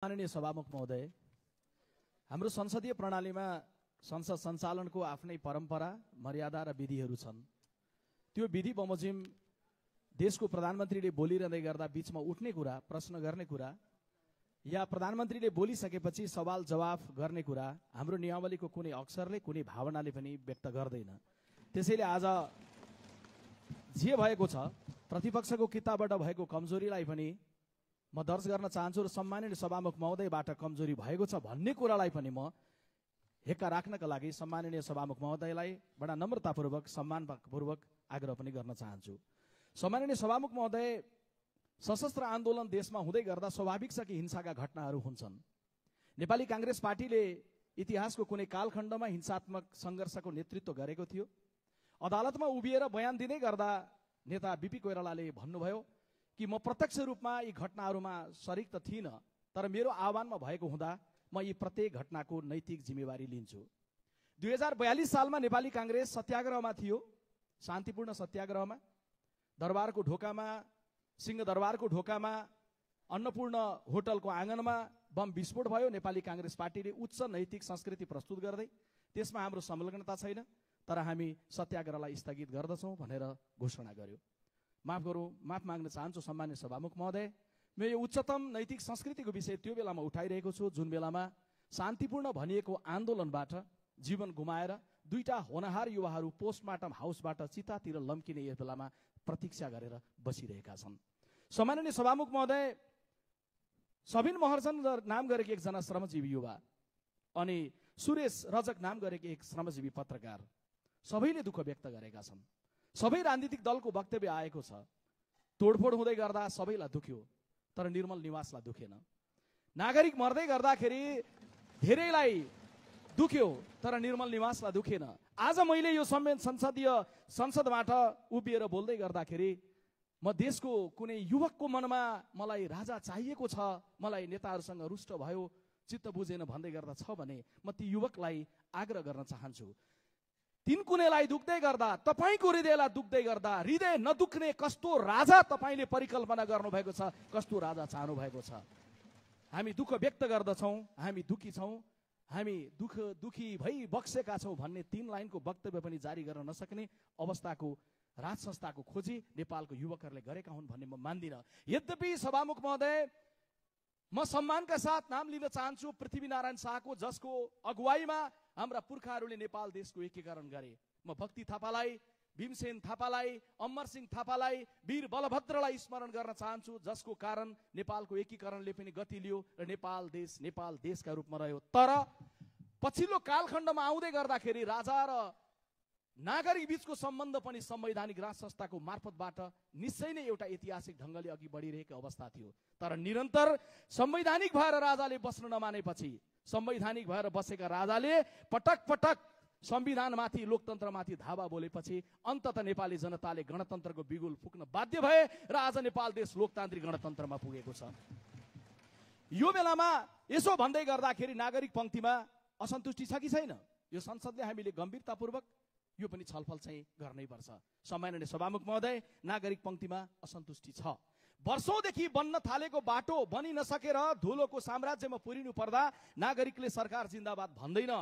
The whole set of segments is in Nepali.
माननीय सभामुख महोदय, हाम्रो संसदीय प्रणालीमा संसद सञ्चालनको आफ्नै परम्परा, मर्यादा र विधिहरू छन्। त्यो विधि बमोजिम देशको प्रधानमन्त्रीले बोलिरहँदै गर्दा बीचमा उठ्ने कुरा, प्रश्न गर्ने कुरा या प्रधानमन्त्रीले बोलिसकेपछि सवाल जवाफ गर्ने कुरा हाम्रो नियमावलीको कुनै अक्षरले, कुनै भावनाले पनि व्यक्त गर्दैन। त्यसैले आज जे भएको छ, प्रतिपक्षको किताबाट भएको कमजोरीलाई पनि म दर्ज गर्न चाहन्छु र सम्माननीय सभामुख महोदयबाट कमजोरी भएको छ भन्ने कुरालाई पनि म हेक्का राख्नका लागि सम्माननीय सभामुख महोदयलाई बडा नम्रतापूर्वक, सम्मानपूर्वक आग्रह पनि गर्न चाहन्छु। सम्माननीय सभामुख महोदय, सशस्त्र आन्दोलन देशमा हुँदै गर्दा स्वाभाविक छ कि हिंसाका घटनाहरू हुन्छन्। नेपाली कांग्रेस पार्टीले इतिहासको कुनै कालखण्डमा हिंसात्मक सङ्घर्षको नेतृत्व गरेको थियो। अदालतमा उभिएर बयान दिँदै गर्दा नेता बीपी कोइरालाले भन्नुभयो कि म प्रत्यक्ष रूपमा यी घटनाहरूमा शरीक त थिइनँ, तर मेरो आह्वानमा भएको हुँदा म यी प्रत्येक घटनाको नैतिक जिम्मेवारी लिन्छु। 2042 सालमा नेपाली कांग्रेस सत्याग्रहमा थियो, शान्तिपूर्ण सत्याग्रहमा। दरबारको ढोकामा, सिंहदरबारको ढोकामा, अन्नपूर्ण होटलको आँगनमा बम विस्फोट भयो। नेपाली कांग्रेस पार्टीले उच्च नैतिक संस्कृति प्रस्तुत गर्दै त्यसमा हाम्रो संलग्नता छैन, तर हामी सत्याग्रहलाई स्थगित गर्दछौँ भनेर घोषणा गर्यो। माफ माग्न चाहन्छु सम्मान्य सभामुख महोदय, म यो उच्चतम नैतिक संस्कृतिको विषय त्यो बेलामा उठाइरहेको छु जुन बेलामा शान्तिपूर्ण भनिएको आन्दोलनबाट जीवन गुमाएर दुईटा होनहार युवाहरू पोस्टमार्टम हाउसबाट चितातिर लम्किने यस बेलामा प्रतीक्षा गरेर बसिरहेका छन्। सम्माननीय सभामुख महोदय, सबिन महर्जन नाम गरेको एकजना श्रमजीवी युवा अनि सुरेश रजक नाम गरेको एक श्रमजीवी पत्रकार सबैले दुःख व्यक्त गरेका छन्। सबै राजनीतिक दलको वक्तव्य आएको छ, तोडफोड हुँदै गर्दा सबैलाई दुख्यो, तर निर्मल निवासलाई दुखेन। नागरिक मर्दै गर्दाखेरि धेरैलाई दुख्यो, तर निर्मल निवासलाई दुखेन। आज मैले यो संसदबाट उभिएर बोल्दै गर्दाखेरि म देशको कुनै युवकको मनमा मलाई राजा चाहिएको छ, मलाई नेताहरूसँग रुष्ट भयो, चित्त बुझेन भन्दै गर्दा छ भने म ती युवकलाई आग्रह गर्न चाहन्छु। तीन कुनेलाई दुख्दै गर्दा, तपाईको हृदयलाई दुख्दै गर्दा, हृदय नदुख्ने कस्तो राजा तपाईले परिकल्पना गर्नुभएको छ, कस्तो राजा चाहनु भएको छ। हामी दुःख व्यक्त गर्दछौँ, हामी दुखी छौँ, हामी दुखी भई बक्सेका छौँ भन्ने 3 लाइनको वक्तव्य पनि जारी गर्न नसक्ने अवस्थाको राज संस्थाको खोजी नेपालको युवकहरूले गरेका हुन् भन्ने म मान्दिनँ। यद्यपि सभामुख महोदय, म सम्मानका साथ नाम लिन चाहन्छु पृथ्वीनारायण शाहको, जसको अगुवाईमा हाम्रा पुर्खाहरूले नेपाल देशको एकीकरण गरे। म भक्ति थापालाई, भीमसेन थापालाई, अमरसिंह थापालाई, वीर बलभद्रलाई स्मरण गर्न चाहन्छु, जसको कारण नेपालको एकीकरणले पनि गति लियो र नेपाल देशका रूपमा रह्यो। तर पछिल्लो कालखण्डमा आउँदै गर्दाखेरि राजा र नागरिक बीचको सम्बन्ध पनि संवैधानिक राज संस्थाको मार्फतबाट निश्चय नै एउटा ऐतिहासिक ढङ्गले अघि बढिरहेको अवस्था थियो। तर निरन्तर संवैधानिक भएर राजाले बस्न नमानेपछि, संवैधानिक भएर बसेका राजाले पटक संविधानमाथि, लोकतन्त्रमाथि धावा बोलेपछि अन्ततः नेपाली जनताले गणतन्त्रको बिगुल फुक्न बाध्य भए र आज नेपाल देश लोकतान्त्रिक गणतन्त्रमा पुगेको छ। यो बेलामा यसो भन्दै गर्दाखेरि नागरिक पंक्तिमा असन्तुष्टि छ कि छैन? यो संसदले हामीले गम्भीरतापूर्वक यो पनि छलफल चाहिँ गर्नैपर्छ। सम्माननीय सभामुख महोदय, नागरिक पंक्तिमा असन्तुष्टि छ। वर्षौंदेखि बन्न थालेको बाटो बनि नसकेर धुलोको साम्राज्यमा पुरिनु पर्दा नागरिकले सरकार जिन्दाबाद भन्दैन।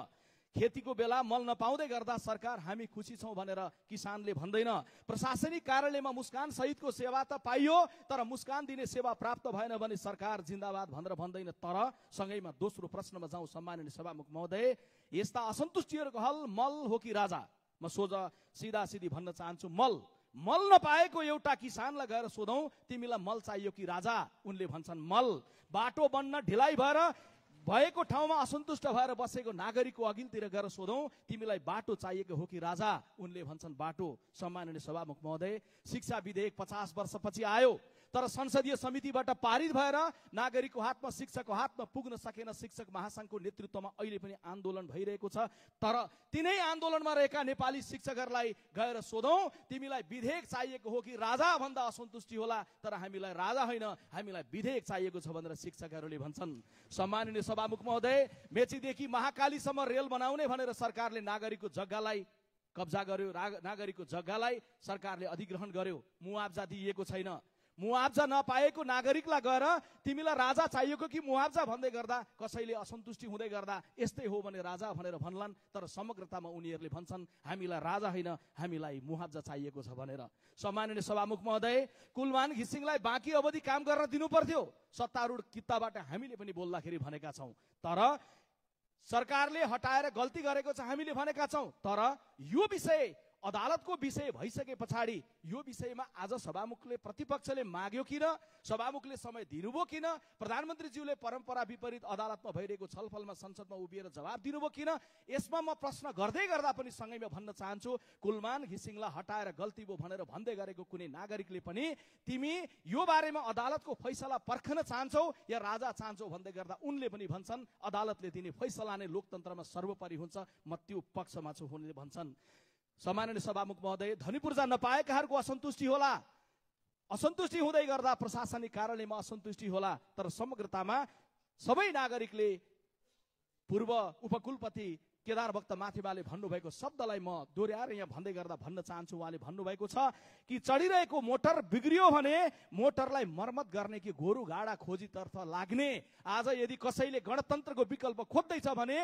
खेतीको बेला मल नपाउँदै गर्दा सरकार हामी खुसी छौं भनेर किसानले भन्दैन। प्रशासनिक कार्यालयमा मुस्कान सहितको सेवा त पाइयो, तर मुस्कान दिने सेवा प्राप्त भएन भने सरकार जिन्दाबाद भनेर भन्दैन। तर सँगैमा दोस्रो प्रश्नमा जाउँ सम्माननीय सभामुख महोदय, यस्ता असन्तुष्टिहरूको हल मल हो कि राजा? म सिधा सिधी भन्न चाहन्छु, मल नपाएको एउटा किसानलाई गएर सोधौं, तिमीलाई मल चाहियो कि राजा? उनले भन्छन् मल। बाटो बन्न ढिलाइ भएर भएको ठाउँमा असन्तुष्ट भएर बसेको नागरिकको अघिल्तिर गएर सोधौं, तिमीलाई बाटो चाहिएको हो कि राजा? उनले भन्छन् बाटो। सम्माननीय सभामुख महोदय, शिक्षा विधेयक 50 वर्षपछि आयो, तर संसदीय समितिबाट पारित भएर नागरिकको हातमा, शिक्षकको हातमा पुग्न सकेन। शिक्षक महासंघको नेतृत्वमा अहिले पनि आन्दोलन भइरहेको छ। तर तिनै आन्दोलनमा रहेका नेपाली शिक्षकहरूलाई गएर सोधौं, तिमीलाई विधेयक चाहिएको हो कि राजा भन्दा असन्तुष्टि होला, तर हामीलाई राजा होइन, हामीलाई विधेयक चाहिएको छ भनेर शिक्षकहरूले भन्छन्। सम्माननीय सभामुख महोदय, मेचीदेखि महाकालीसम्म रेल बनाउने भनेर सरकारले नागरिकको जग्गालाई कब्जा गर्यो, नागरिकको जग्गालाई सरकारले अधिग्रहण गर्यो, मुआवजा दिइएको छैन। मुआवजा नपाएको नागरिकलाई गएर तिमीलाई राजा चाहिएको कि मुआवजा भन्दै गर्दा कसैले असन्तुष्टि हुँदै गर्दा यस्तै हो भने राजा भनेर भन्लान्, तर समग्रतामा उनीहरूले भन्छन् हामीलाई राजा होइन, हामीलाई मुआवजा चाहिएको छ भनेर। सम्माननीय सभामुख महोदय, कुलमान घिसिङलाई बाँकी अवधि काम गर्न दिनु पर्थ्यो, सत्तारूढ कित्ताबाट हामीले पनि बोल्दाखेरि भनेका छौँ। तर सरकारले हटाएर गल्ती गरेको छ हामीले भनेका छौँ। तर यो विषय अदालतको विषय भइसके पछाडि यो विषयमा आज सभामुखले प्रतिपक्षले माग्यो किन, सभामुखले समय दिनुभयो किन, प्रधानमन्त्रीज्यूले परम्परा विपरीत अदालतमा भइरहेको छलफलमा संसदमा उभिएर जवाब दिनुभयो किन, यसमा म प्रश्न गर्दै गर्दा पनि सँगैमा भन्न चाहन्छु, कुलमान घिसिङलाई हटाएर गल्ती भयो भनेर भन्दै गरेको कुनै नागरिकले पनि तिमी यो बारेमा अदालतको फैसला पर्खन चाहन्छौ या राजा चाहन्छौ भन्दै गर्दा उनले पनि भन्छन् अदालतले दिने फैसला नै लोकतन्त्रमा सर्वोपरि हुन्छ, म त्यो पक्षमा छु हुने भन्छन्। सम्माननीय सभामुख महोदय, धनी पूर्जा नपाएकाहरूको असन्तुष्टि होला, असन्तुष्टि हुँदै गर्दा प्रशासनिक कारणले असन्तुष्टि होला, तर समग्रतामा सबै नागरिकले पूर्व उपकुलपति केदार भक्त माथिबाले भन्नुभएको शब्दलाई म दोहोऱ्याएर यहाँ भन्दै गर्दा भन्न चाहन्छु। उहाँले भन्नुभएको छ कि चढिरहेको मोटर बिग्रियो भने मोटरलाई मर्मत गर्ने कि गोरु गाडा खोजीतर्फ लाग्ने। आज यदि कसैले गणतन्त्रको विकल्प खोज्दैछ भने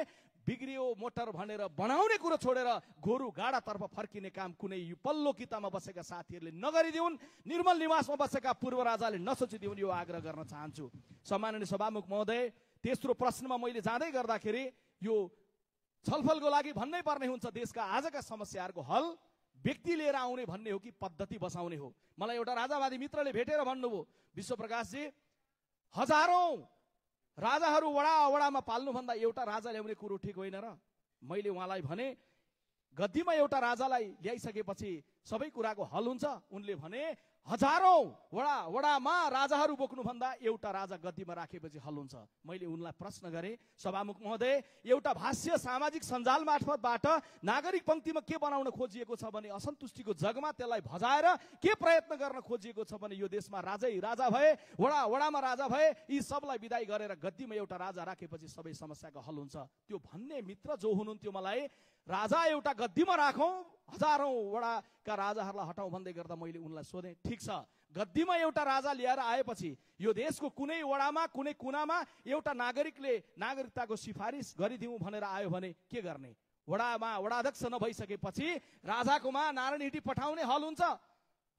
बिग्रियो मोटर भनेर बनाउने कुरो छोडेर गोरु गाडातर्फ फर्किने काम कुनै पल्लो कितामा बसेका साथीहरूले नगरिदिउन्, निर्मल निवासमा बसेका पूर्व राजाले नसोचिदिउन्, यो आग्रह गर्न चाहन्छु। सम्माननीय सभामुख महोदय, तेस्रो प्रश्नमा मैले जाँदै गर्दाखेरि यो छलफलको लागि भन्नै पर्ने हुन्छ देशका आजका समस्याहरूको हल व्यक्ति लिएर आउने भन्ने हो कि पद्धति बसाउने हो। मलाई एउटा राजावादी मित्रले भेटेर भन्नुभयो, विश्वप्रकाशजी हजारौं राजाहरू वडामा पाल्नुभन्दा एउटा राजा ल्याउने कुरो ठिक होइन र? मैले उहाँलाई भने गद्दीमा एउटा राजालाई ल्याइसकेपछि सबै कुराको हल हुन्छ? उनले भने हजारौं वडामा राजाहरू बोक्नुभन्दा एउटा राजा गद्दीमा राखेपछि हल हुन्छ। मैले उनलाई प्रश्न गरेँ, सभामुख महोदय, एउटा भाष्य सामाजिक सञ्जाल मार्फतबाट नागरिक पंक्तिमा के बनाउन खोजिएको छ भने असन्तुष्टिको जगमा त्यसलाई भजाएर के प्रयत्न गर्न खोजिएको छ भने यो देशमा राजै राजा भए, वडामा राजा भए, यी सबलाई विदाई गरेर गद्दीमा एउटा राजा राखेपछि सबै समस्याको हल हुन्छ। त्यो भन्ने मित्र जो हुनुहुन्थ्यो मलाई राजा एउटा गद्दीमा राखौं, हजारौं वडाका राजाहरूलाई हटाउँ भन्दै गर्दा मैले उनलाई सोधेँ, ठिक छ गद्दीमा एउटा राजा लिएर आएपछि यो देशको कुनै वडामा कुनै कुनामा एउटा नागरिकले नागरिकताको सिफारिस गरिदिउँ भनेर आयो भने के गर्ने? वडामा वडाध्यक्ष नभइसकेपछि राजाकोमा नारायण हिटी पठाउने हल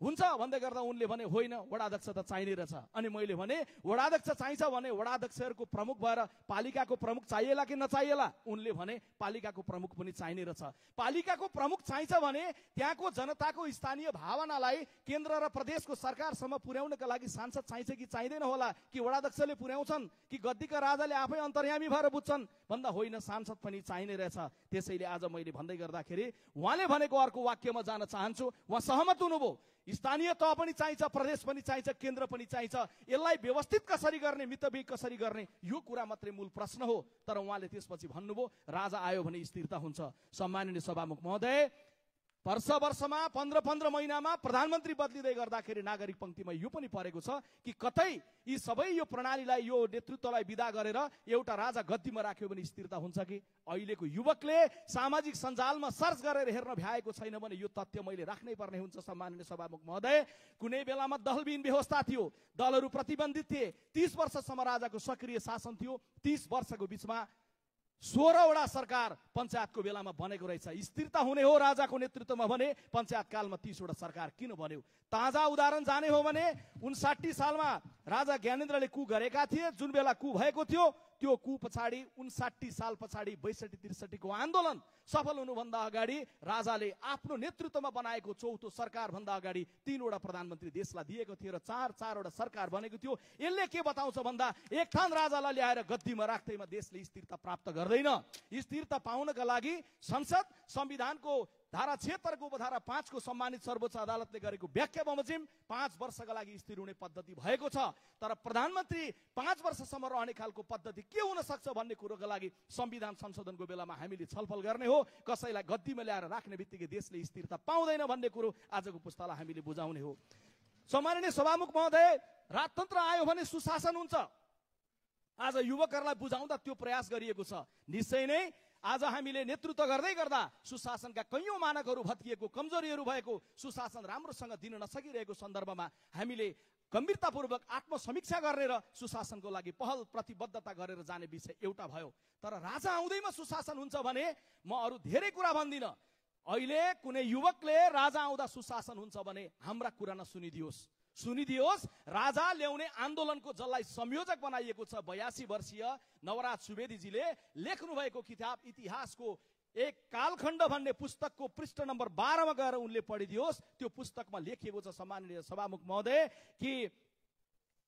हुन्छ भन्दै गर्दा उनले भने होइन, वडाध्यक्ष त चाहिने रहेछ। अनि मैले भने वडाध्यक्ष चाहिन्छ भने वडाध्यक्षहरूको प्रमुख भएर पालिकाको प्रमुख चाहिएला कि नचाहिएला? उनले भने पालिकाको प्रमुख पनि चाहिने रहेछ। पालिकाको प्रमुख चाहिन्छ भने त्यहाँको जनताको स्थानीय भावनालाई केन्द्र र प्रदेशको सरकारसम्म पुर्याउनका लागि सांसद चाहिन्छ कि चाहिँदैन होला? कि वडाध्यक्षले पुर्याउँछन् कि गद्दीका राजाले आफै अन्तर्यामी भएर बुझ्छन्? भन्दा होइन, सांसद पनि चाहिने रहेछ। त्यसैले आज मैले भन्दै गर्दाखेरि उहाँले भनेको अर्को वाक्यमा जान चाहन्छु, उहाँ सहमत हुनुभयो, स्थानीय तह पनि चाहिन्छ, प्रदेश पनि चाहिन्छ, केन्द्र पनि चाहिन्छ, यसलाई व्यवस्थित कसरी गर्ने, मितव्ययी कसरी गर्ने, यो कुरा मात्रै मूल प्रश्न हो। तर उहाँले त्यसपछि भन्नुभयो राजा आयो भने स्थिरता हुन्छ। सम्माननीय सभामुख महोदय, वर्षमा 15 महिनामा प्रधानमन्त्री बदलिँदै गर्दाखेरि नागरिक पंक्तिमा यो पनि परेको छ कि कतै यी सबै यो प्रणालीलाई, यो नेतृत्वलाई विदा गरेर एउटा राजा गद्दीमा राख्यो भने स्थिरता हुन्छ कि? अहिलेको युवकले सामाजिक सञ्जालमा सर्च गरेर हेर्न भ्याएको छैन भने यो तथ्य मैले राख्नै पर्ने हुन्छ। सम्माननीय सभामुख महोदय, कुनै बेलामा दलविहीन व्यवस्था थियो, दलहरू प्रतिबन्धित थिए, 30 वर्षसम्म राजाको सक्रिय शासन थियो, 30 वर्षको बीचमा 16 वटा सरकार पञ्चायतको बेलामा बनेको रहेछ। स्थिरता हुने हो राजाको नेतृत्वमा भने पञ्चायत कालमा 30 वटा सरकार किन बन्यो? ताजा उदाहरण जाने हो भने 59 सालमा राजा ज्ञानेन्द्रले कु गरेका थिए, जुन बेला कु भएको थियो त्यो कु पछाडि 59 साल पछाडि 62-63 को आन्दोलन सफल हुनुभन्दा अगाडि राजाले आफ्नो नेतृत्वमा बनाएको चौथो सरकार भन्दा अगाडि 3 वटा प्रधानमन्त्री देशलाई दिएको थियो र 4 वटा सरकार बनेको थियो। यसले के बताउँछ भन्दा एक थान राजालाई ल्याएर गद्दीमा राख्दैमा देशले स्थिरता प्राप्त गर्दैन। स्थिरता पाउनका लागि संसद संविधानको धारा 76 को उपधारा 5 को सम्मानित सर्वोच्च अदालतले गरेको व्याख्या बमोजिम 5 वर्षका लागि स्थिर हुने पद्धति भएको छ। तर प्रधानमन्त्री 5 वर्षसम्म रहने खालको पद्धति के हुन सक्छ भन्ने कुरोका लागि संविधान संशोधनको बेलामा हामीले छलफल गर्ने हो। कसैलाई गद्दीमा ल्याएर राख्ने बित्तिकै देशले स्थिरता पाउँदैन भन्ने कुरो आजको पुस्तालाई हामीले बुझाउने हो। सम्माननीय सभामुख महोदय, राजतन्त्र आयो भने सुशासन हुन्छ। आज युवकहरूलाई बुझाउँदा त्यो प्रयास गरिएको छ। निश्चय नै आज हामीले नेतृत्व गर्दै गर्दा सुशासनका कैयौं मानकहरू भत्किएको, कमजोरीहरू भएको, सुशासन राम्रोसँग दिन नसकिरहेको सन्दर्भमा हामीले गम्भीरतापूर्वक आत्मसमीक्षा गर्ने र सुशासनको लागि पहल प्रतिबद्धता गरेर जाने विषय एउटा भयो। तर राजा आउँदैमा सुशासन हुन्छ भने म अरू धेरै कुरा भन्दिनँ। अहिले कुनै युवकले राजा आउँदा सुशासन हुन्छ भने हाम्रा कुरा सुनिदियोस्। राजा ल्याउने आन्दोलनको जसलाई संयोजक बनाइएको छ 82 वर्षीय नवराज सुवेदीजीले लेख्नु भएको किताब इतिहासको एक कालखण्ड भन्ने पुस्तकको पृष्ठ नम्बर 12 मा गएर उनले पढिदियोस्। त्यो पुस्तकमा लेखिएको छ सम्माननीय सभामुख महोदय कि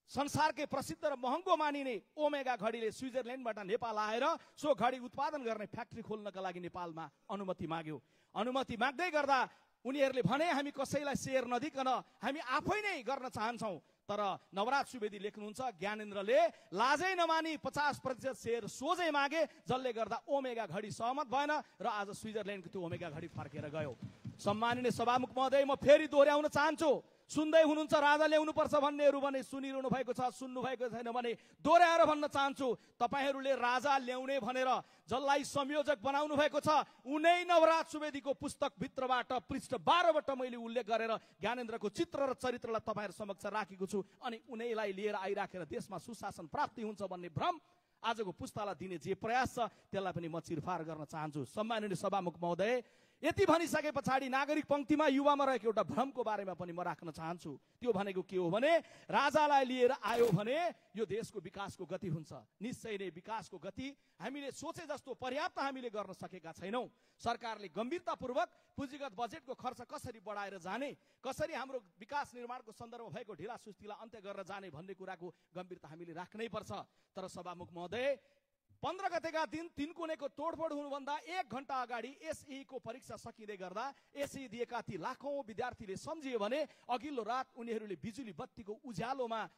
संसारकै प्रसिद्ध र महँगो मानिने ओमेगा घडीले स्विजरल्यान्डबाट नेपाल आएर सो घडी उत्पादन गर्ने फ्याक्ट्री खोल्नका लागि नेपालमा अनुमति माग्यो। अनुमति माग्दै गर्दा उनीहरूले भने हामी कसैलाई सेयर नदिकन हामी आफै नै गर्न चाहन्छौँ। तर नवराज सुवेदी लेख्नुहुन्छ ज्ञानेन्द्रले लाजै नमानी 50% सेयर सोझै मागे, जसले गर्दा ओमेगा घडी सहमत भएन र आज स्विजरल्यान्डको त्यो ओमेगा घडी फर्केर गयो। सम्माननीय सभामुख महोदय, म फेरि दोहोऱ्याउन चाहन्छु, सुन्दै हुनुहुन्छ राजा ल्याउनु पर्छ भन्नेहरू भने सुनिरहनु भएको छ, सुन्नु भएको छैन भने दोहोऱ्याएर भन्न चाहन्छु, तपाईहरूले राजा ल्याउने भनेर जसलाई संयोजक बनाउनु भएको छ उनै नवराज सुवेदीको पुस्तक भित्रबाट पृष्ठ 12 बाट मैले उल्लेख गरेर ज्ञानेन्द्रको चित्र र चरित्रलाई तपाईहरु समक्ष राखेको छु। अनि उनैलाई लिएर आइराखेर देशमा सुशासन प्राप्ति हुन्छ भन्ने भ्रम आजको पुस्तालाई दिने जे प्रयास छ त्यसलाई पनि म चिरफार गर्न चाहन्छु। सम्माननीय सभामुख महोदय, यति भनिसके पछाडि नागरिक पंक्तिमा युवामा रहेको एउटा भ्रमको बारेमा पनि म राख्न चाहन्छु। त्यो भनेको के हो भने राजालाई लिएर आयो भने यो देशको विकासको गति हुन्छ। निश्चय नै विकासको गति हामीले सोचे जस्तो पर्याप्त हामीले गर्न सकेका छैनौं। सरकारले गम्भीरतापूर्वक पुँजीगत बजेटको खर्च कसरी बढाएर जाने, कसरी हाम्रो विकास निर्माणको सन्दर्भमा भएको ढिला सुस्तीलाई अन्त्य गरेर जाने भन्ने कुराको गम्भीरता हामीले राख्नै पर्छ। तर सभामुख महोदय, 15 गतेका दिन तिनकुनेको तोडफोड हुनुभन्दा 1 घण्टा अगाडि एसई को परीक्षा सकिँदै गर्दा एसई दिएका ती लाखौं विद्यार्थीले सम्झियो भने अघिल्लो रात उनीहरूले बिजुली बत्तीको उज्यालोमा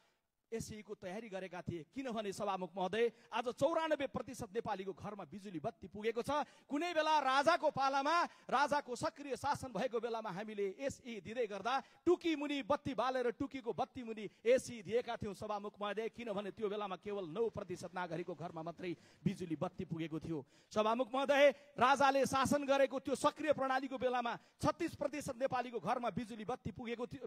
एसई को तयारी गरेका थिए। किनभने सभामुख महोदय, आज 94% नेपालीको घरमा बिजुली बत्ती पुगेको छ। कुनै बेला राजाको पालामा राजाको सक्रिय शासन भएको बेलामा हामीले एसई दिँदै गर्दा टुकी मुनि बत्ती बालेर टुकीको बत्ती मुनि एसई दिएका थियौं सभामुख महोदय। किनभने त्यो बेलामा केवल 9% नागरिकको घरमा मात्रै बिजुली बत्ती पुगेको थियो। सभामुख महोदय, राजाले शासन गरेको त्यो सक्रिय प्रणालीको बेलामा 36% नेपालीको घरमा बिजुली बत्ती पुगेको थियो,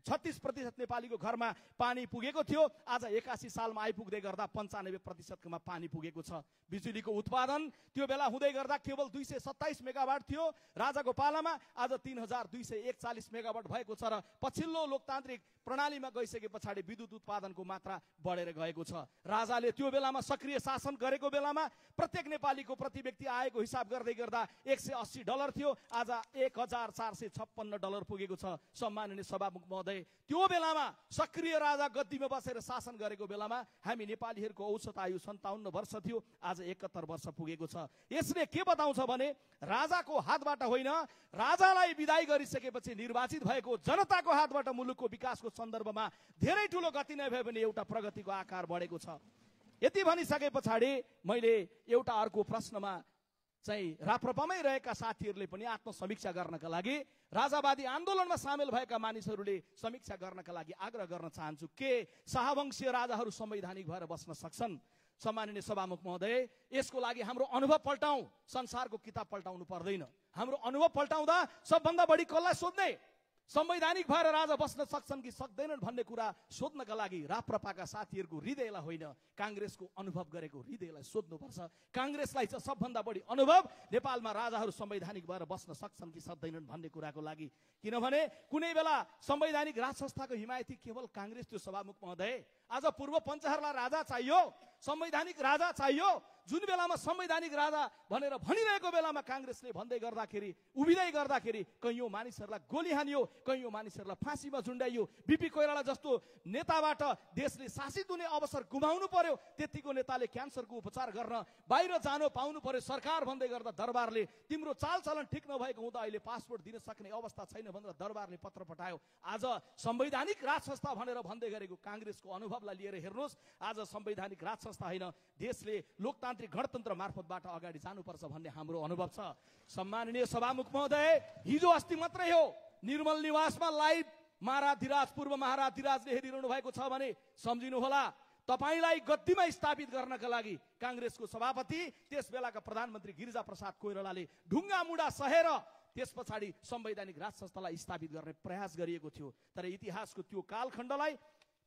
36% नेपालीको घरमा पानी पुगेको थियो। आज 81 सालमा आइपुग्दै गर्दा 95% मा पानी पुगेको छ। बिजुलीको उत्पादन त्यो बेला हुँदै गर्दा केवल 227 मेगावाट थियो राजाको पालामा, आज 3241 मेगावाट भएको छ र पछिल्लो लोकतान्त्रिक प्रणालीमा गइसके पछाडि विद्युत उत्पादनको मात्रा बढेर गएको छ। राजाले त्यो बेलामा सक्रिय शासन गरेको बेलामा प्रत्येक नेपालीको प्रति व्यक्ति आएको हिसाब गर्दै गर्दा $180 थियो, आज $1456 पुगेको छ। सम्माननीय सभामुख महोदय, त्यो बेलामा सक्रिय राजा गद्दीमा बसेर शासन गरेको बेलामा हामी नेपालीहरूको औसत आयु 57 वर्ष थियो, आज 71 वर्ष पुगेको छ। यसले के बताउँछ भने राजाको हातबाट होइन, राजालाई विदाई गरिसकेपछि निर्वाचित भएको जनताको हातबाट मुलुकको विकासको सन्दर्भमा धेरै ठूलो गति नै भयो भने एउटा प्रगतिको आकार बढेको छ। यति भनिसके पछाडि मैले एउटा अर्को प्रश्नमा चाहिँ राप्रपामै रहेका साथीहरूले पनि आत्मसमीक्षा गर्नका लागि राजावादी आन्दोलनमा सामेल भएका मानिसहरूले समीक्षा गर्नका लागि आग्रह गर्न चाहन्छु। के शाहवंशीय राजाहरू संवैधानिक भएर बस्न सक्छन्? सम्माननीय सभामुख महोदय, यसको लागि हाम्रो अनुभव पल्टाउँ, संसारको किताब पल्टाउनु पर्दैन। हाम्रो अनुभव पल्टाउँदा सबभन्दा बढी कसलाई सोध्ने? संवैधानिक भएर राजा बस्न सक्छन् कि सक्दैनन् भन्ने कुरा सोध्नका लागि राप्रपाका साथीहरूको हृदयलाई होइन, कांग्रेसको अनुभव गरेको हृदयलाई सोध्नुपर्छ। कांग्रेसलाई चाहिँ सबभन्दा बढी अनुभव नेपालमा राजाहरू संवैधानिक भएर बस्न सक्छन् कि सक्दैनन् भन्ने कुराको लागि। किनभने कुनै बेला संवैधानिक राज संस्थाको हिमायती केवल कांग्रेस थियो सभामुख महोदय। आज पूर्व पञ्चहरूलाई राजा चाहियो, संवैधानिक राजा चाहियो। जुन बेलामा संवैधानिक राजा भनेर भनिरहेको बेलामा कांग्रेसले भन्दै गर्दाखेरि उभिँदै गर्दाखेरि कैयौं मानिसहरूलाई गोली हानियो, कैयौं मानिसहरूलाई फाँसीमा झुन्डाइयो। बीपी कोइराला जस्तो नेताबाट देशले शासित हुने अवसर गुमाउनु पर्यो। त्यतिको नेताले क्यान्सरको उपचार गर्न बाहिर जानु पाउनु पर्यो। सरकार भन्दै गर्दा दरबारले तिम्रो चालचलन ठिक नभएको हुँदा अहिले पासपोर्ट दिन सक्ने अवस्था छैन भनेर दरबारले पत्र पठायो। आज संवैधानिक राज संस्था भनेर भन्दै गरेको कांग्रेसको अनुभवलाई लिएर हेर्नुहोस्, आज संवैधानिक राज संस्था होइन, देशले लोकतान्त्रिक गणतन्त्र मार्फतबाट अगाडि जानुपर्छ भन्ने हाम्रो अनुभव छ। सम्माननीय सभामुख महोदय, हिजो अस्ति मात्रै हो निर्मल निवासमा लाइभ महाराधिराज पूर्व महाराधिराजले हेरिरहनु भएको छ भने सम्झिनु होला। तपाईलाई गद्दीमा स्थापित गर्नका लागि कांग्रेसको सभापति त्यस बेलाका प्रधानमन्त्री गिरिजा प्रसाद कोइरालाले ढुङ्गा मुढा सहेर त्यस पछाडि संवैधानिक राज संस्थालाई स्थापित गर्ने प्रयास गरिएको थियो। तर इतिहासको त्यो कालखण्डलाई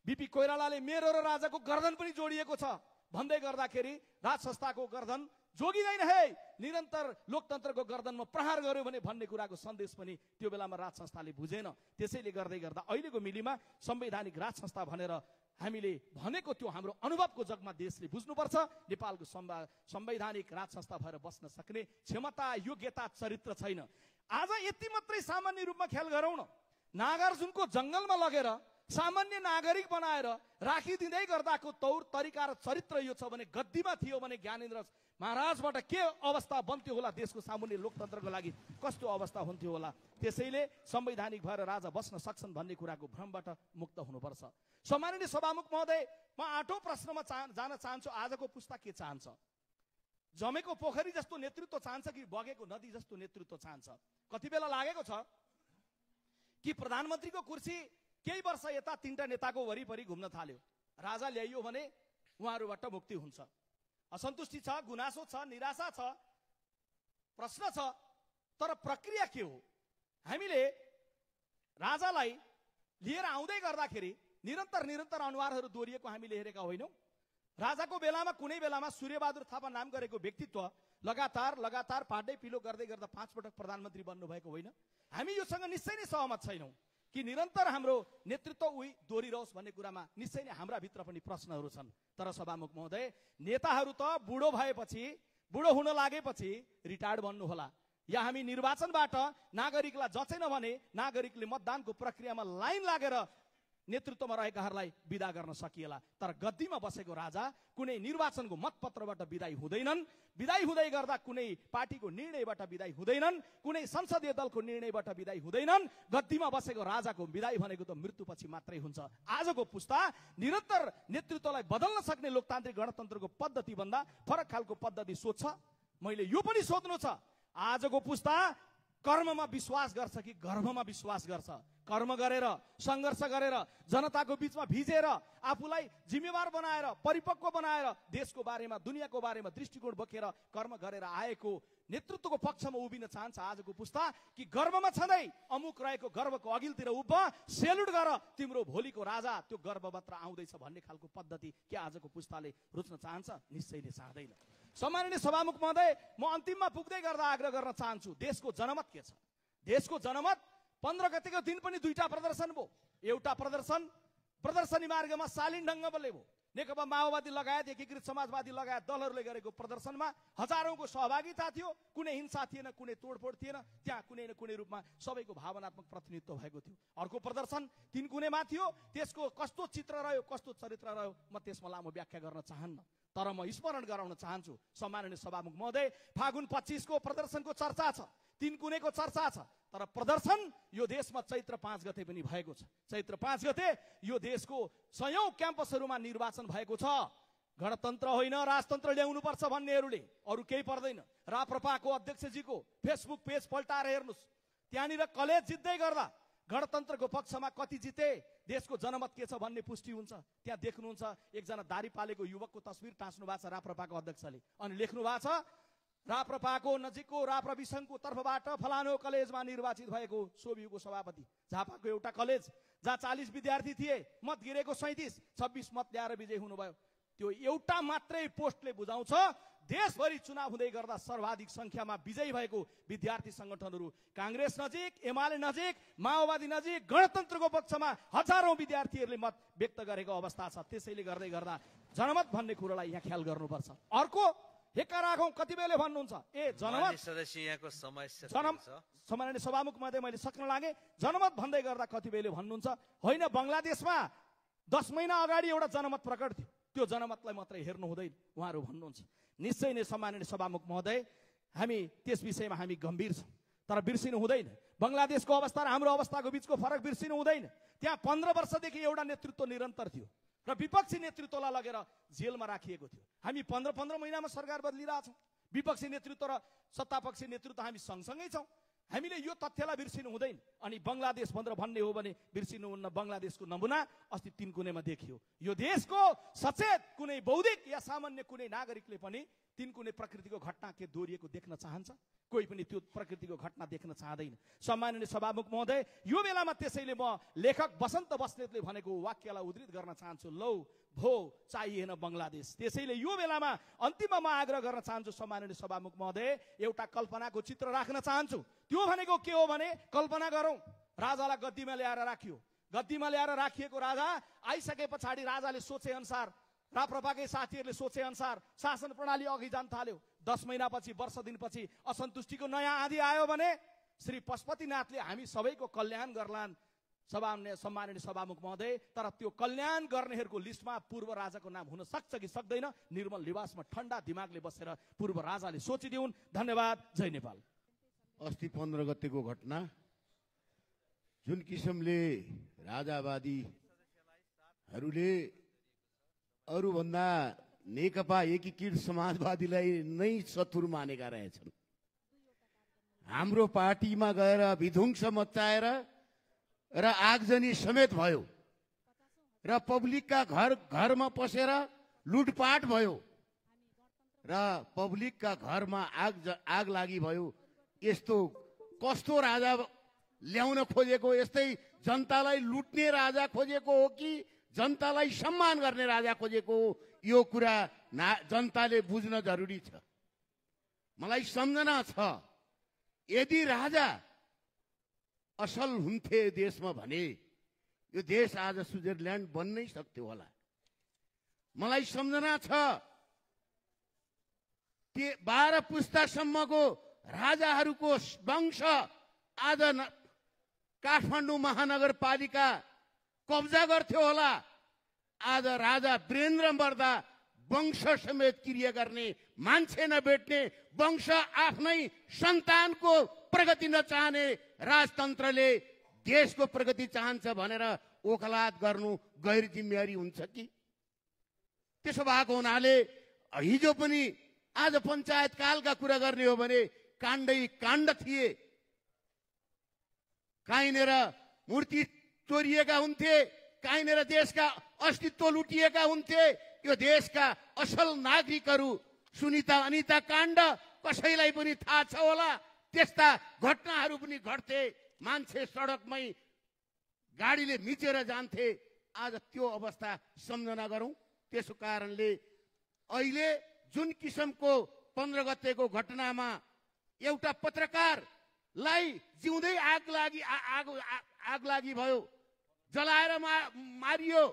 बीपी कोइरालाले मेरो र राजाको गर्दन पनि जोडिएको छ भन्दै गर्दाखेरि राज संस्थाको गर्दन जोगिँदैन है, निरन्तर लोकतन्त्रको गर्दनमा प्रहार गर्यो भने भन्ने कुराको सन्देश पनि त्यो बेलामा राज संस्थाले बुझेन। त्यसैले गर्दै गर्दा अहिलेको मिलीमा संवैधानिक राज संस्था भनेर हामीले भनेको त्यो हाम्रो अनुभवको जगमा देशले बुझ्नुपर्छ। नेपालको संवैधानिक राज संस्था भएर बस्न सक्ने क्षमता, योग्यता, चरित्र छैन। आज यति मात्रै सामान्य रूपमा ख्याल गरौँ न, नागार्जुनको जङ्गलमा लगेर सामान्य नागरिक बनाएर राखिदिँदै गर्दाको तौर तरिका र चरित्र यो छ भने गद्दीमा थियो भने ज्ञानेन्द्र महाराजबाट के अवस्था बन्थ्यो होला, देशको सामान्य लोकतन्त्रको लागि कस्तो अवस्था हुन्थ्यो होला। त्यसैले संवैधानिक भएर राजा बस्न सक्छन् भन्ने कुराको भ्रमबाट मुक्त हुनुपर्छ। सम्माननीय सभामुख महोदय, म 8औं प्रश्नमा जान चाहन्छु। आजको पुस्ता के चाहन्छ? जमेको पोखरी जस्तो नेतृत्व चाहन्छ कि बगेको नदी जस्तो नेतृत्व चाहन्छ? कति बेला लागेको छ कि प्रधानमन्त्रीको कुर्सी केही वर्ष यता तीनटा नेताको वरिपरि घुम्न थाल्यो, राजा ल्याइयो भने उहाँहरूबाट मुक्ति हुन्छ। असन्तुष्टि छ, गुनासो छ, निराशा छ, प्रश्न छ, तर प्रक्रिया के हो? हामीले राजालाई लिएर आउँदै गर्दाखेरि निरन्तर अनुहारहरू दोहोरिएको हामीले हेरेका होइनौँ। राजाको बेलामा कुनै बेलामा सूर्यबहादुर थापा नाम गरेको व्यक्तित्व लगातार पाड्दै पिलो गर्दै गर्दा 5 पटक प्रधानमन्त्री बन्नुभएको होइन। हामी योसँग निश्चय नै सहमत छैनौँ कि निरन्तर हाम्रो नेतृत्व उही दोहोरिरहोस् भन्ने कुरामा निश्चय नै हाम्रा भित्र पनि प्रश्नहरू छन्। तर सभामुख महोदय, नेताहरू त बुढो भएपछि, बुढो हुन लागेपछि रिटायर्ड बन्नु होला, या हामी निर्वाचनबाट नागरिकलाई जचेन भने नागरिकले मतदानको प्रक्रियामा लाइन लागेर नेतृत्वमा रहेकाहरूलाई विदा गर्न सकिएला। तर गद्दीमा बसेको राजा कुनै निर्वाचनको मतपत्रबाट विदाई हुँदैनन्, विदाई हुँदै गर्दा कुनै पार्टीको निर्णयबाट विदाई हुँदैनन्, कुनै संसदीय दलको निर्णयबाट विदाई हुँदैनन्। गद्दीमा बसेको राजाको विदाई भनेको त मृत्युपछि मात्रै हुन्छ। आजको पुस्ता निरन्तर नेतृत्वलाई बदल्न सक्ने लोकतान्त्रिक गणतन्त्रको पद्धति भन्दा फरक खालको पद्धति सोध्छ। मैले यो पनि सोध्नु छ, आजको पुस्ता कर्ममा विश्वास गर्छ कि गर्भमा विश्वास गर्छ? कर्म गरेर, सङ्घर्ष गरेर, जनताको बीचमा भिजेर, आफूलाई जिम्मेवार बनाएर, परिपक्व बनाएर, देशको बारेमा, दुनियाँको बारेमा दृष्टिकोण बोकेर कर्म गरेर आएको नेतृत्वको पक्षमा उभिन चाहन्छ आजको पुस्ता, कि गर्वमा छँदै अमुक रहेको गर्वको अघिल्तिर उभ, सेल्युट गर, तिम्रो भोलिको राजा त्यो गर्वमात्र आउँदैछ भन्ने खालको पद्धति के आजको पुस्ताले रुच्न चाहन्छ? निश्चयले चाहँदैन। सम्माननीय सभामुख महोदय, म अन्तिममा पुग्दै गर्दा आग्रह गर्न चाहन्छु, देशको जनमत के छ? देशको जनमत 15 गतेको दिन पनि 2टा प्रदर्शन भयो। एउटा प्रदर्शनी मार्गमा शालीन ढङ्गले भयो। नेकपा माओवादी लगायत एकीकृत समाजवादी लगायत दलहरूले गरेको प्रदर्शनमा हजारौंको सहभागिता थियो। कुनै हिंसा थिएन, कुनै तोडफोड थिएन, त्यहाँ कुनै न कुनै रूपमा सबैको भावनात्मक प्रतिनिधित्व भएको थियो। अर्को प्रदर्शन 3 कुनेमा थियो, त्यसको कस्तो चित्र रह्यो, कस्तो चरित्र रह्यो म त्यसमा लामो व्याख्या गर्न चाहन्न, तर म स्मरण गराउन चाहन्छु सम्माननीय सभामुख महोदय, फागुन 25 को प्रदर्शनको चर्चा छ, 3 कुनेको चर्चा छ, तर प्रदर्शन यो देशमा चैत्र 5 गते पनि भएको छ। चैत्र 5 गते यो देशको 100औं क्याम्पसहरूमा निर्वाचन भएको छ। गणतन्त्र होइन राजतन्त्र ल्याउनु पर्छ भन्नेहरूले अरु केही पर्दैन। राप्रपाको अध्यक्षजीको फेसबुक पेज पल्टाएर हेर्नुस्, त्यहाँनिर कलेज जित्दै गर्दा गणतन्त्रको पक्षमा कति जिते, देशको जनमत के छ भन्ने पुष्टि हुन्छ। त्यहाँ देख्नुहुन्छ एकजना दारी पालेको युवकको तस्बिर टाँच्नु भएको छ राप्रपाको अध्यक्षले, अनि लेख्नु भएको छ राप्रपाको नजिकको राप्रविसङको तर्फबाट फलानो कलेजमा निर्वाचित भएको सोभियुको सभापति। झापाको एउटा कलेज जहाँ 40 विद्यार्थी थिए, मत गिरेको 37, 26 मत ल्याएर विजयी हुनुभयो। त्यो एउटा मात्रै पोस्टले बुझाउँछ देशभरि चुनाव हुँदै गर्दा सर्वाधिक संख्यामा विजयी भएको विद्यार्थी संगठनहरू कांग्रेस नजिक, एमाले नजिक, माओवादी नजिक, गणतन्त्रको पक्षमा हजारौं विद्यार्थीहरूले मत व्यक्त गरेको अवस्था छ। त्यसैले गर्दै गर्दा जनमत भन्ने कुरालाई यहाँ ख्याल गर्नुपर्छ। अर्को हेक्का राखौं, कति बेले भन्नुहुन्छ जनमत सदस्य यहाँको समय सम्माननीय सभामुख महोदय, मैले सक्न लागे जनमत भन्दै गर्दा कति बेले भन्नुहुन्छ होइन, बंगलादेशमा 10 महिना अगाडि एउटा जनमत प्रकट थियो, त्यो जनमतलाई मात्रै हेर्नु हुँदैन उहाँहरू भन्नुहुन्छ। निश्चय नै सम्माननीय सभामुख महोदय, हामी त्यस विषयमा हामी गम्भीर छौं, तर बिर्सिनु हुँदैन। बंगलादेशको अवस्था र हाम्रो अवस्थाको बीचको फरक बिर्सिनु हुँदैन। त्यहाँ 15 वर्षदेखि एउटा नेतृत्व निरन्तर थियो र विपक्षी नेतृत्वलाई लगेर जेलमा राखिएको थियो। हामी 15 महिनामा सरकार बदलिरहेछौँ। विपक्षी नेतृत्व र सत्तापक्षी नेतृत्व हामी सँगसँगै छौँ। हामीले यो तथ्यलाई बिर्सिनु हुँदैन। अनि बङ्गलादेश भनेर भन्ने हो भने बिर्सिनुहुन्न बङ्गलादेशको नमुना अस्ति 3 कुनेमा देखियो। यो देशको सचेत कुनै बौद्धिक या सामान्य कुनै नागरिकले पनि 3 कुने प्रकृतिको घटना के दोहोरिएको देख्न चाहन्छ? कोही पनि त्यो प्रकृतिको घटना देख्न चाहदैन। सम्माननीय सभामुख महोदय, यो बेलामा त्यसैले म लेखक बसन्त बस्नेतले भनेको वाक्यलाई उद्धृत गर्न चाहन्छु, लौ भो चाहिएन बङ्गलादेश। त्यसैले यो बेलामा अन्तिममा म आग्रह गर्न चाहन्छु सम्माननीय सभामुख महोदय, एउटा कल्पनाको चित्र राख्न चाहन्छु। त्यो भनेको के हो भने, कल्पना गरौँ राजालाई गद्दीमा ल्याएर राखियो। गद्दीमा ल्याएर राखिएको राजा आइसके पछाडि राजाले सोचे अनुसार, राप्रपाकै साथीहरूले सोचे अनुसार शासन प्रणाली अघि जान थाल्यो। 10 महिनापछि, वर्ष दिनपछि असन्तुष्टिको नयाँ आँधी आयो भने श्री पशुपतिनाथले हामी सबैको कल्याण गर्लान्। सम्माननीय सभामुख महोदय, तर त्यो कल्याण गर्नेहरूको लिस्टमा पूर्व राजाको नाम हुन सक्छ कि सक्दैन? निर्मल निवासमा ठण्डा दिमागले बसेर पूर्व राजाले सोचिदिउन्। धन्यवाद। जय नेपाल। अस्ति 15 गतेको घटना जुन किसिमले राजावादीहरूले अरूभन्दा नेकपा एकीकृत समाजवादीलाई नै शत्रु मानेका रहेछन्। हाम्रो पार्टीमा गएर विध्वंस मचाएर र आगजनी समेत भयो र पब्लिकका घरमा पसेर लुटपाट भयो र पब्लिकका घरमा आग लागि भयो। यस्तो कस्तो राजा ल्याउन खोजेको? यस्तै जनतालाई लुट्ने राजा खोजेको हो कि जनतालाई सम्मान गर्ने राजा खोजेको हो? यो कुरा जनताले बुझ्न जरुरी छ। मलाई सम्झना छ, यदि राजा असल हुन्थे देशमा भने यो देश आज स्विजरल्यान्ड बन्नै सक्थ्यो होला। मलाई सम्झना छ, 12 पुस्तासम्मको राजाहरूको वंश आज काठमाडौँ महानगरपालिका कब्जा गर्थ्यो होला। आज राजा वीरेन्द्र मर्दा वंश समेत क्रिया गर्ने, मान्छे नभेट्ने, वंश आफ्नै सन्तानको प्रगति नचाहने राजतन्त्रले देशको प्रगति चाहन्छ भनेर ओखलात गर्नु गैर जिम्मेवारी हुन्छ कि? त्यसो भएको हुनाले हिजो पनि आज पञ्चायत कालका कुरा गर्ने हो भने काण्डै काण्ड थिए। काहीँनिर मूर्ति चोरिएका हुन्थे, काहीँनिर देशका अस्तित्व लुटिएका हुन्थे। यो देशका असल नागरिकहरू सुनिता अनिता काण्ड कसैलाई पनि थाहा छ होला? त्यस्ता घटनाहरू पनि घट्थे। मान्छे सडकमै गाडीले मिचेर जान्थे। आज त्यो अवस्था सम्झना गरौँ। त्यसो कारणले अहिले जुन किसिमको 15 गतेको घटनामा एउटा पत्रकारलाई जिउँदै आग लागि भयो, जलाएर मारियो।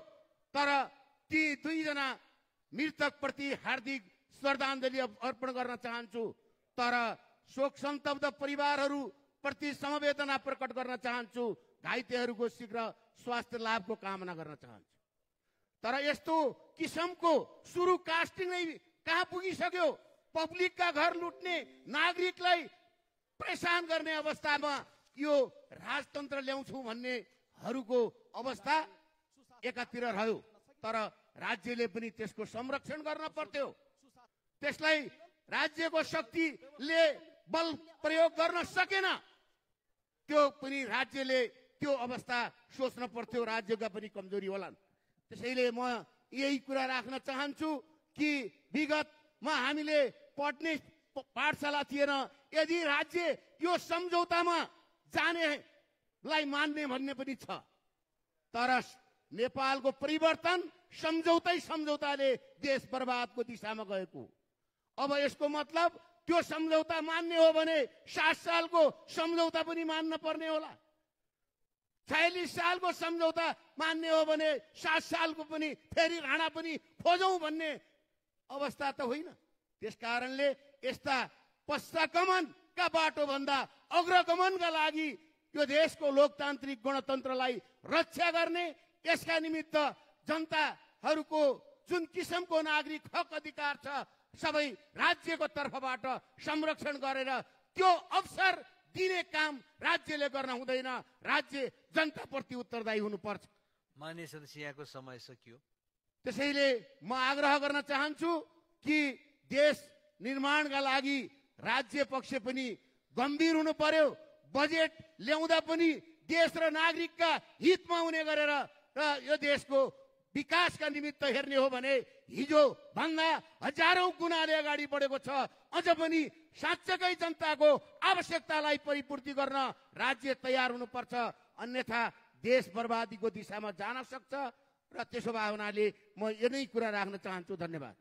तर ती 2 जना मृतकप्रति हार्दिक श्रद्धाञ्जली अर्पण गर्न चाहन्छु। तर शोक सन्तप्त परिवारहरू प्रति समवेदना प्रकट गर्न चाहन्छु। घाइतेहरूको शीघ्र स्वास्थ्य लाभको कामना गर्न चाहन्छु। तर यस्तो किसिमको सुरु कास्टिङ नै कहाँ पुगिसक्यो? पब्लिकका घर लुट्ने, नागरिकलाई परेशान गर्ने अवस्थामा यो राजतन्त्र ल्याउँछु भन्नेहरूको अवस्था एकातिर रह्यो। तर राज्यले पनि त्यसको संरक्षण गर्न पर्थ्यो। त्यसलाई राज्यको शक्तिले बल प्रयोग गर्न सकेन। त्यो पनि राज्यले त्यो अवस्था सोच्न पर्थ्यो। राज्यका पनि कमजोरी होलान्। त्यसैले म यही कुरा राख्न चाहन्छु कि विगतमा हामीले पढ्ने पाठशाला थिएन। यदि राज्य यो सम्झौतामा जानेलाई मान्ने भन्ने पनि छ, तर नेपालको परिवर्तन सम्झौताले देश बर्बादको दिशामा गएको। अब यसको मतलब त्यो सम्झौता मान्ने हो भने 60 सालको सम्झौता पनि मान्न पर्ने होला। 46 सालको सम्झौता मान्ने हो भने 7 सालको पनि फेरि राणा पनि खोजौँ भन्ने अवस्था त होइन। त्यसकारणले यस्ता पश्चागमनका बाटोभन्दा अग्रगमनका लागि यो देशको लोकतान्त्रिक गणतन्त्रलाई रक्षा गर्ने, यसका निमित्त जनताहरूको जुन किसिमको नागरिक हक अधिकार छ सबै राज्यको तर्फबाट संरक्षण गरेर त्यो अवसर दिने काम राज्यले गर्न हुँदैन। राज्य जनताप्रति उत्तरदायी हुनुपर्छ। माननीय सदस्य, यहाँको समय सकियो। त्यसैले म आग्रह गर्न चाहन्छु कि देश निर्माणका लागि राज्य पक्ष पनि गम्भीर हुनु पर्यो। बजेट ल्याउँदा पनि देश र नागरिकका हितमा हुने गरेर र यो देशको विकासका निमित्त हेर्ने हो भने हिजो भन्दा हजारौं गुणाले अगाडि बढेको छ। अझ पनि साँच्चै जनताको आवश्यकतालाई परिपूर्ति गर्न राज्य तयार हुनुपर्छ, अन्यथा देश बर्बादीको दिशामा जान सक्छ। र त्यसो भए हुनाले म यही कुरा राख्न चाहन्छु। धन्यवाद।